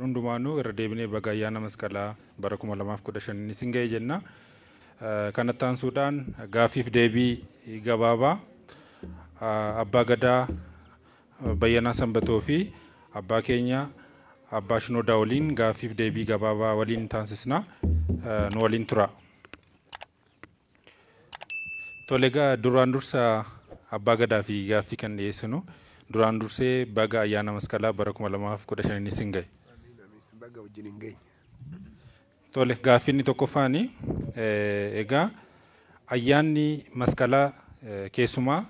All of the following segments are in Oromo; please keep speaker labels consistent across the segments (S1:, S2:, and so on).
S1: Hundumaanuu irra deebinee baga ayyaana masqalaa bara 2015 isin ga'e jenna. Kanatti aansuudhaan gaaffiif deebii gabaabaa Abbaa Gadaa Bayyanaa Sanbatoo fi abbaa keenya Abbaa Shinoodaa waliin gaaffiif deebii gabaabaa waliin taasisna. Nu waliin tura. Tole, egaa duraan dursa Abbaa Gadaa fi gaaffii kan dhiyeessinu, duraan dursee baga ayyaana masqalaa bara 2015 isin ga'e.
S2: Baga wajjin hin geenye.
S1: Tole, gaaffiin tokkoffaani, egaa ayyaanni masqalaa keessumaa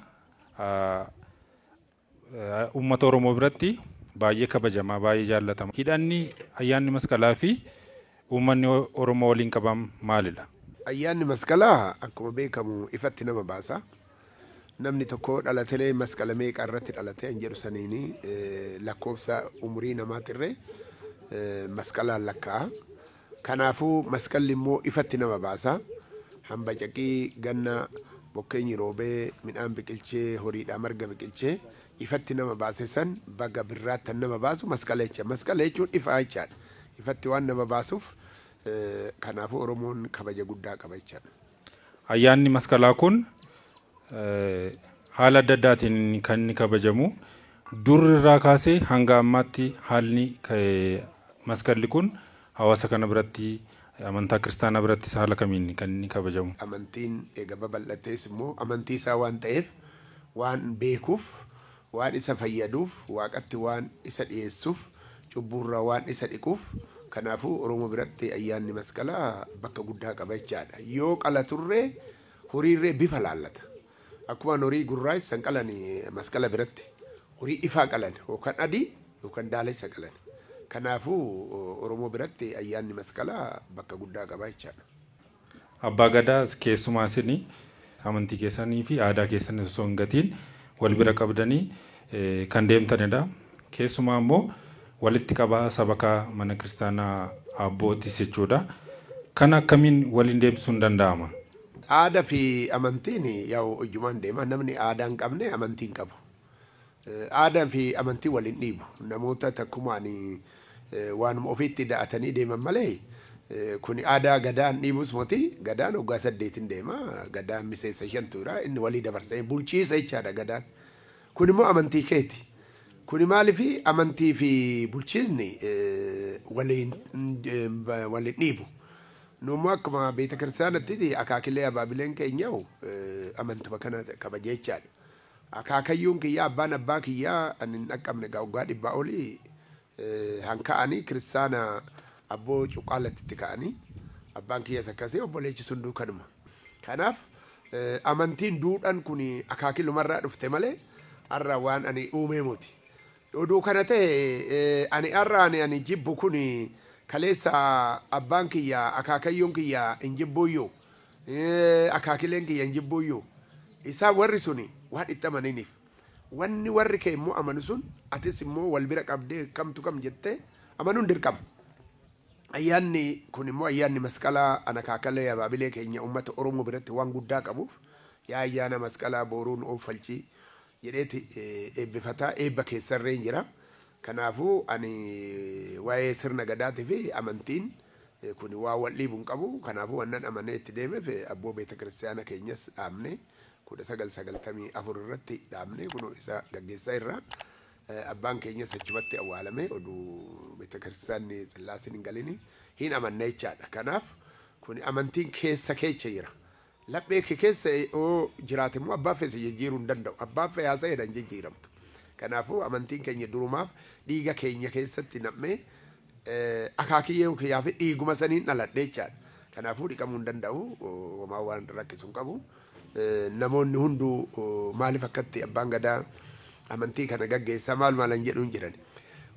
S1: uummata Oromoo biratti baay'ee kabajamaa, baay'ee jaallatama. Hidhanni ayyaanni masqalaa fi uummanni Oromoo waliin qaban maalidha?
S2: Ayyaanni masqalaa akkuma beekamu ifatti nama baasa. Namni tokko dhalatee masqala meeqa irratti dhalatee hin jedhu saniini lakkoofsa umurii namaatirree masqalaan lakkaa'a. Kanaafuu masqalli immoo ifatti nama baasa. Hamba caqii ganna bokkeenyi roobee, midhaan biqilchee, horiidhaa marga biqilchee ifatti nama baase san baga birraattan nama baasu masqala jecha. Masqala jechuun ifaa jechaadha. Ifatti waan nama baasuuf, kanaafuu Oromoon kabaja guddaa qaba jechaadha.
S1: Ayyaanni masqalaa kun haala adda addaatiin kan inni kabajamu. Dur irraa kaasee hanga ammaatti haalli masqalli kun hawaasa kana biratti, amantaa kiristaanaa birattis haala kamiin kan inni kabajamu?
S2: Amantiin eega babal'atees immoo amantii isaa waan ta'eef, waan beekuuf, waan isa fayyaduuf, waaqatti waan isa dhiyeessuuf, cubbuurraa waan isa dhiquuf, kanaafuu Oromoo biratti ayyaanni masqalaa bakka guddaa qaba jechaadha. Yoo qalaturree horiirree bifa laallata. Akkuma horii gurraacha san qalan, masqala biratti horii ifaa qalan, yookaan adii yookaan daalacha qalan. Kanaafuu Oromoo biratti ayyaanni masqalaa bakka guddaa qaba jechaadha.
S1: Abbaa Gadaa, keessumaa isin amantii keessanii fi aadaa keessanii osoo hin gatiin wal bira qabdanii kan deemtanidha. Keessumaa immoo walitti qabaa sabakaa mana kiristaanaa abbootis jechuudha. Kana akkamiin waliin deemsisuun danda'ama?
S2: Aadaa fi amantiin yaa'u hojjumaan deema. Namni aadaa hin qabne amantii hin qabu. Aadaa fi amantii waliin dhiibu. Namoota takkumaan waanuma ofiitti da'atanii deeman malee, kun aadaa gadaan dhiibus moti. Gadaan waggaa 8n deema. Gadaan miseensa shantuudha. Inni walii dabarsee bulchiisa jechaadha gadaan. Kun immoo amantii keeti. Kuni maaliif amantii fi bulchiisni waliin dhiibu? Nu immoo akkuma beeta kiristaanatti akaakilee abaabileen keenya amantuma kana kabaja jechaadha. Akaakayyuun kiyyaa, abbaan abbaa kiyyaa ani hin dhaqqabne, waggaa 100 olii hanka'anii kiristaana abboo cuqqaalatti ka'anii, abbaan kiyyas akkasii, obboleechi sun duukanuma. Kanaaf amantiin duudhaan kun akaakilumarraa dhufte malee har'a waan ani uumee miti. Oduu kana ta'e ani har'a ani jibbu kun kaleessa abbaan kiyya, akaakayyuun kiyya hin jibbuyyuu, akaakileen kiyya hin jibbuyyuu. Isaan warri suni waan itti amananiif. Wanni warri kee immoo amanu sun atis immoo wal bira qabdee kamtu kam jettee amanuun dirqama. Ayyaanni kun immoo, ayyaanni masqalaa, ana akaakalee abaabilee keenya uummata Oromoo biratti waan guddaa qabuuf, yaa ayyaana masqalaa booruun oofalchii jedheeti eebbifataa, eebba keessarree jira. Kanaafuu ani waa'ee sirna gadaatii fi amantiin kun waa wal dhiibu hin qabu. Kanaafuu wannan amanee itti deemeef abboo beeta kiristaana keenyas dhaabne, 1994 irratti dhaabne, kun isa gaggeessaa irra. Abbaan keenyas achumatti awwaalame, oduu beeta kiristaanni xillaasiin hin galini hin amanne jechaadha. Kanaaf kun amantiin keessa keessa jira. Laphee kee keessa yoo jiraate immoo abbaa feese jijjiiruu hin danda'u. Abbaa fee haasa'eedha hin jijjiiramtu. Kanaafuu amantiin keenya durumaaf dhiiga keenya keessatti nam'ee, akaakiyyee kiyyaa fi dhiiguma saniin dhaladhe jechaadha. Kanaafuu dhiqamuu hin danda'u. Homaa waan rakkisu hin qabu. Namoonni hunduu maaliif akkatti abbaan gadaa amantii kana gaggeessaa maal maalan jedhu hin jiran.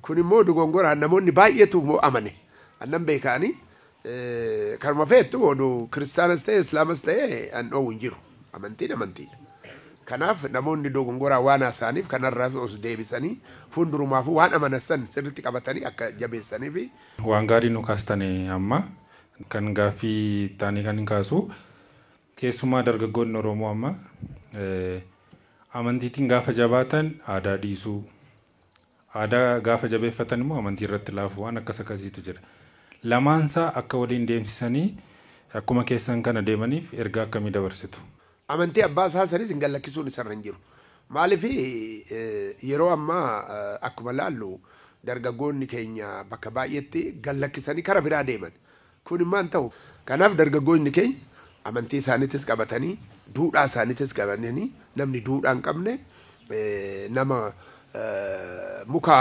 S2: Kun immoo dogongoraan namoonni baay'eetu immoo amane. Annan beekaani karuma feettu oduu kiristaanas ta'e islaamas ta'e an dhoowwu hin jiru. Amantiin amantiidha. Kanaaf namoonni dogongoraa waan haasa'aniif kanarraa os deebisanii fuuldurumaafuu waan amanan sirriitti qabatanii akka jabeessanii fi.
S1: Waan gaarii nu kaastane amma kan gaaffii taanii kan hin kaasu keessumaa dargaggoonni Oromoo amma amantiitiin gaafa jabaatan aadaa dhiisuu, aadaa gaafa jabeeffatan immoo amantii irratti laafu waan akkas akkasiitu jira. Lamaansaa akka waliin deemsisanii akkuma keessan kana deemaniif ergaa akkamii dabarsitu?
S2: Amantii abbaa isaa sanis hin gallakkisuun isarra hin jiru. Maaliif yeroo ammaa akkuma laallu dargaggoonni keenya bakka baay'eetti gallakkisanii kara biraa deeman. Kun immoo hin ta'u. Kanaaf dargaggoonni keenya amantii isaaniitis qabatanii duudhaa isaaniitis qabatanii namni duudhaa hin qabne nama muka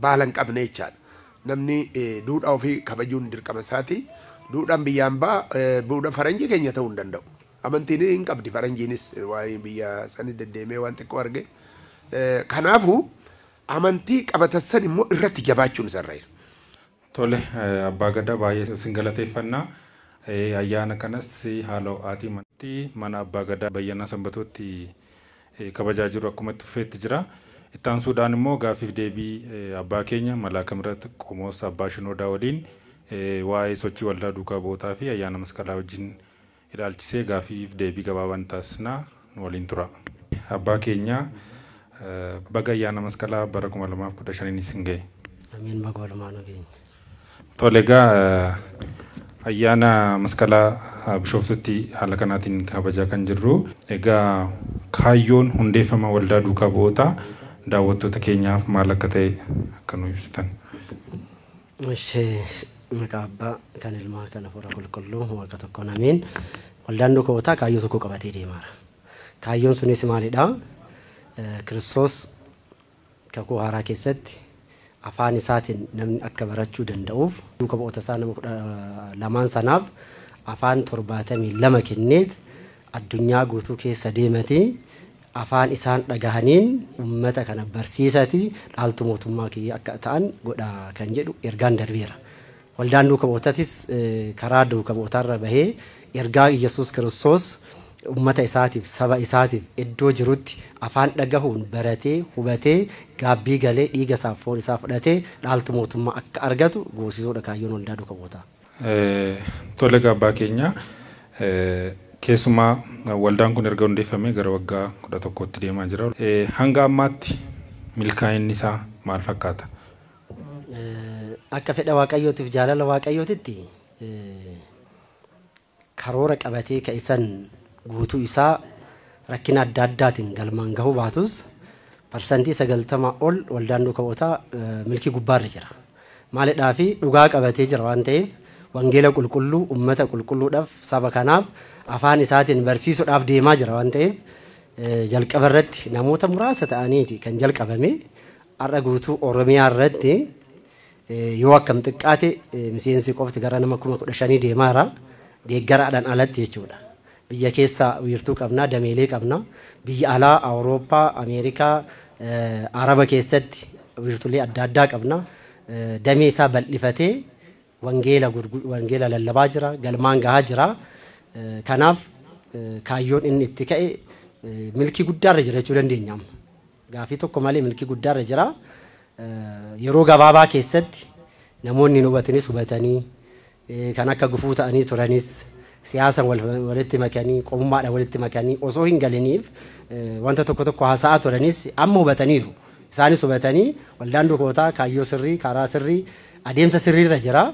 S2: baala hin qabne jechaadha. Namni duudhaa ofii kabajuun dirqama isaati. Duudhaan biyyaan baa duudhaa faranjii keenya ta'uu hin danda'u. Amantiin hin qabdi faranjiinis waa'ee biyya sanii deddeemee waan xiqqoo arge. Kanaafuu amantii qabatan san immoo irratti jabaachuun isarra jira.
S1: Tole, abbaa gadaa, baay'ee isin galateeffannaa. Ayyaana kanas haala ho'aatii mana abbaa gadaa Bayyanaa Sanbatootti kabajaa jiru akkuma itti fufeetti jira. Itti aansuudhaan immoo gaaffiif deebii abbaa keenya Malaaka Mirat Qomoos Abbaa Shinoodaa waliin waa'ee sochii waldaa duukaa bu'ootaa fi ayyaana masqalaa wajjin ilaalchisee gaaffiif deebii gabaabaan taasisnaa, nu waliin tura. Abbaa keenya, baga ayyaana masqalaa bara 2015 isin ga'e.
S3: Amiin, baga walumaa nu geenye.
S1: Tole, egaa ayyaana masqalaa Bishooftutti haala kanaatiin kabajaa kan jirru. Egaa kaayyoon hundeeffama waldaa duukaa bu'ootaa daawwattoota keenyaaf maal akka ta'e akka nu ibsitan.
S3: Ishee maqaa abbaa kan ilmaa kan hafuura qulqulluu waaqa tokkoon amiin. Waldaan duukaa bu'ootaa kaayyoo tokko qabatee deemaara. Kaayyoon sunis maalidhaa? Kiristoos kakuu haaraa keessatti afaan isaatiin namni akka barachuu danda'uuf duuka bu'oota isaa nama 12n sanaaf afaan 72 kenneet addunyaa guutuu keessa deematee afaan isaan dhagahaniin uummata kana barsiisati dhaaltu mootummaa kiyya akka ta'an godha kan jedhu ergaan darbeera. Waldaan duuka bu'ootatis karaa duuka bu'ootaarra bahee ergaa Iyyasuus Kiristoos uummata isaatiif, saba isaatiif iddoo jirutti afaan dhagahuun baratee hubatee gaabbii galee dhiiga isaaf foon isaa fudhatee dhaaltu mootummaa akka argatu goosisuudha kaayyoon waldaa duuka bu'ootaa.
S1: Tole, abbaa keenya, keessumaa waldaan kun erga hundeeffamee gara waggaa 11tti deemaa jira. Hanga ammaatti milkaa'inni isaa maal fakkaata?
S3: Akka fedha Waaqayyootiif jaalala Waaqayyootitti karoora qabatee ka'isan guutuu isaa rakkina adda addaatiin galmaan gahuu baatus 90% ol waldaan duuka bu'ootaa milkii gubbaarra jira. Maalidhaa fi dhugaa qabatee jira waan ta'eef wangeela qulqulluu uummata qulqulluudhaaf saba kanaaf afaan isaatiin barsiisuudhaaf deemaa jira waan ta'eef jalqaba irratti namoota muraasa ta'aniiti kan jalqabame. Har'a guutuu Oromiyaa irratti yoo akkam xiqqaate miseensi qofti gara nama 15,000 deemaara, deeggaraadhaan alatti jechuudha. Biyya keessa wiirtuu qabna, dameelee qabna. Biyya alaa Awurooppaa, Ameerikaa, Araba keessatti wiirtulee adda addaa qabna. Damee isaa bal'ifatee wangeela lallabaa jira, galmaan gahaa jira. Kanaaf kaayyoon inni itti ka'e milkii guddaarra jira jechuu dandeenya amma. Gaafii tokko malee milkii guddaarra jira. Yeroo gabaabaa keessatti namoonni hin hubatanis hubatanii, kan akka gufuu ta'anii turanis siyaasan walitti makanii, qomummaadhaan walitti makanii osoo hin galiniif wanta tokko tokko haasa'aa turanis amma hubataniiru. Isaanis hubatanii waldaan duukootaa kaayyoo sirrii, karaa sirrii, adeemsa sirriirra jira.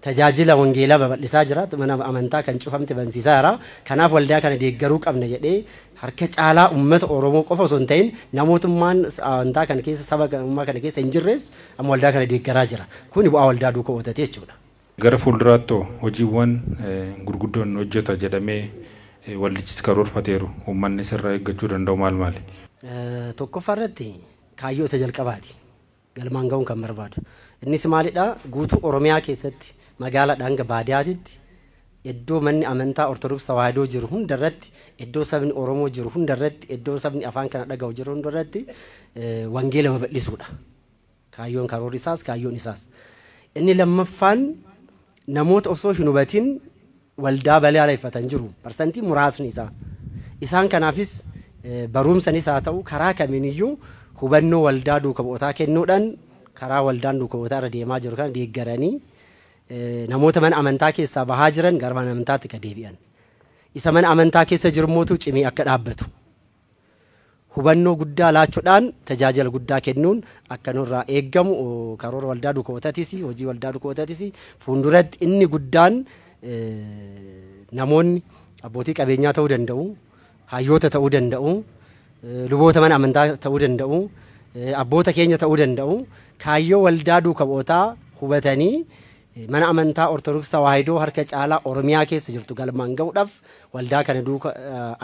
S3: Tajaajila wangeelaa babal'isaa jira. Mana amantaa kan cufamte bansiisaa jira. Kanaaf waldaa kana deeggaruu qabna jedhee harka caalaa uummata Oromoo qofa osoo hin ta'in namootummaan amantaa kana keessa, saba kana keessa hin jirres amma waldaa kana deeggaraa jira. Kuni bu'aa waldaa duuka bu'ootaati jechuudha.
S1: Gara fuulduraatti hojiiwwan gurguddoon hojjeta jedhamee waldichis karoorfateeru uummanni sirraa eeggachuu danda'u maal maali?
S3: Tokkoffaa irratti kaayyoo isa jalqabaati. Galmaan ga'uun kan barbaadu. Innis maalidhaa? Guutuu Oromiyaa keessatti magaalaadhaa hanga baadiyyaatitti iddoo manni amantaa Ortodoksii Tawaahidoo jiru hundarratti, iddoo sabni Oromoo jiru hundarratti, iddoo sabni afaan kana dhaga'u jiru hundarratti wangeela babal'isuudha. Kaayyoon karoorri isaas kaayyoon isaas. Inni lammaffaan namoota osoo hin hubatin waldaa balaaleffatan jiru. Parsantii muraasni isaa. Isaan kanaafis Barumsanis haa ta'u karaa kamiiniyyuu hubannoo waldaa duuka bu'ootaa kennuudhaan karaa waldaan duuka bu'ootaa irra deemaa jiru kana deeggaranii namoota mana amantaa keessaa bahaa jiran gara mana amantaatti akka deebi'an. Isa mana amantaa keessa jiru cimee akka dhaabbatu. Hubannoo guddaa laachuudhaan tajaajila guddaa kennuun akka nurraa eeggamu karoora waldaa duuka bu'ootatis hojii waldaa duuka bu'ootatis fuulduratti inni guddaan namoonni abbootii qabeenyaa ta'uu danda'u, hayyoota ta'uu danda'u, luboota mana amantaa ta'uu danda'u, abboota keenya ta'uu danda'u, kaayyoo waldaa duuka bu'ootaa hubatanii mana amantaa Ortodoksii Tawaahidoo harka caalaa Oromiyaa keessa jirtu galmaan gahuudhaaf waldaa kana duuka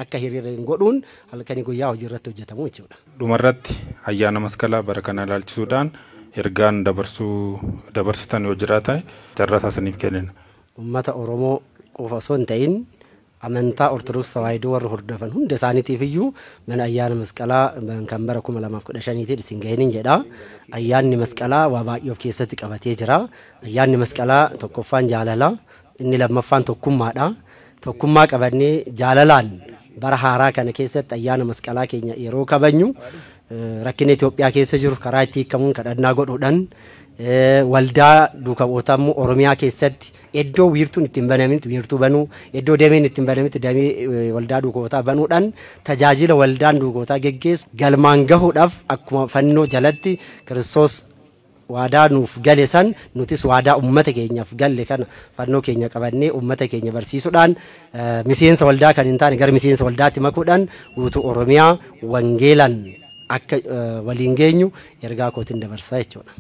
S3: akka hiriireen godhuun halkanii guyyaa hojii irratti hojjetamu jechuudha.
S1: Dhumarratti ayyaana masqalaa bara kana ilaalchisuudhaan ergaan dabarsitan yoo jiraate carraa isiniif kennina.
S3: Uummata Oromoo qofa osoo hin ta'in amantaa Ortodoksii Tawaahidoo warra hordofan hunda isaaniitiif iyyuu mana ayyaana masqalaa kan bara 2015 isin gaheen jedha. Ayyaanni masqalaa waa baay'ee of keessatti qabatee jira. Ayyaanni masqalaa tokkoffaan jaalala, inni lammaffaan tokkummaadha. Tokkummaa qabannee jaalalaan bara haaraa kana keessatti ayyaana masqalaa keenya yeroo kabajnu rakkina Itoophiyaa keessa jiru karaa itti hiikamuun kadhannaa godhuudhaan waldaa duuka bu'ootaa immoo Oromiyaa keessatti iddoo wiirtuun ittiin banamitti wiirtuu banuu, iddoo dameen ittiin banamitti damee waldaa duuka bu'ootaa banuudhaan tajaajila waldaan duuka bu'ootaa geggeessu galmaan gahuudhaaf akkuma fannoo jalatti Kiristoos waadaa nuuf gale san nutis waadaa uummata keenyaaf galle kana fannoo keenya qabannee uummata keenya barsiisuudhaan miseensa waldaa kan hin taane gara miseensa waldaatti makuudhaan guutuu Oromiyaa wangeelaan akka waliin geenyu ergaa kootiin dabarsaa jechuudha.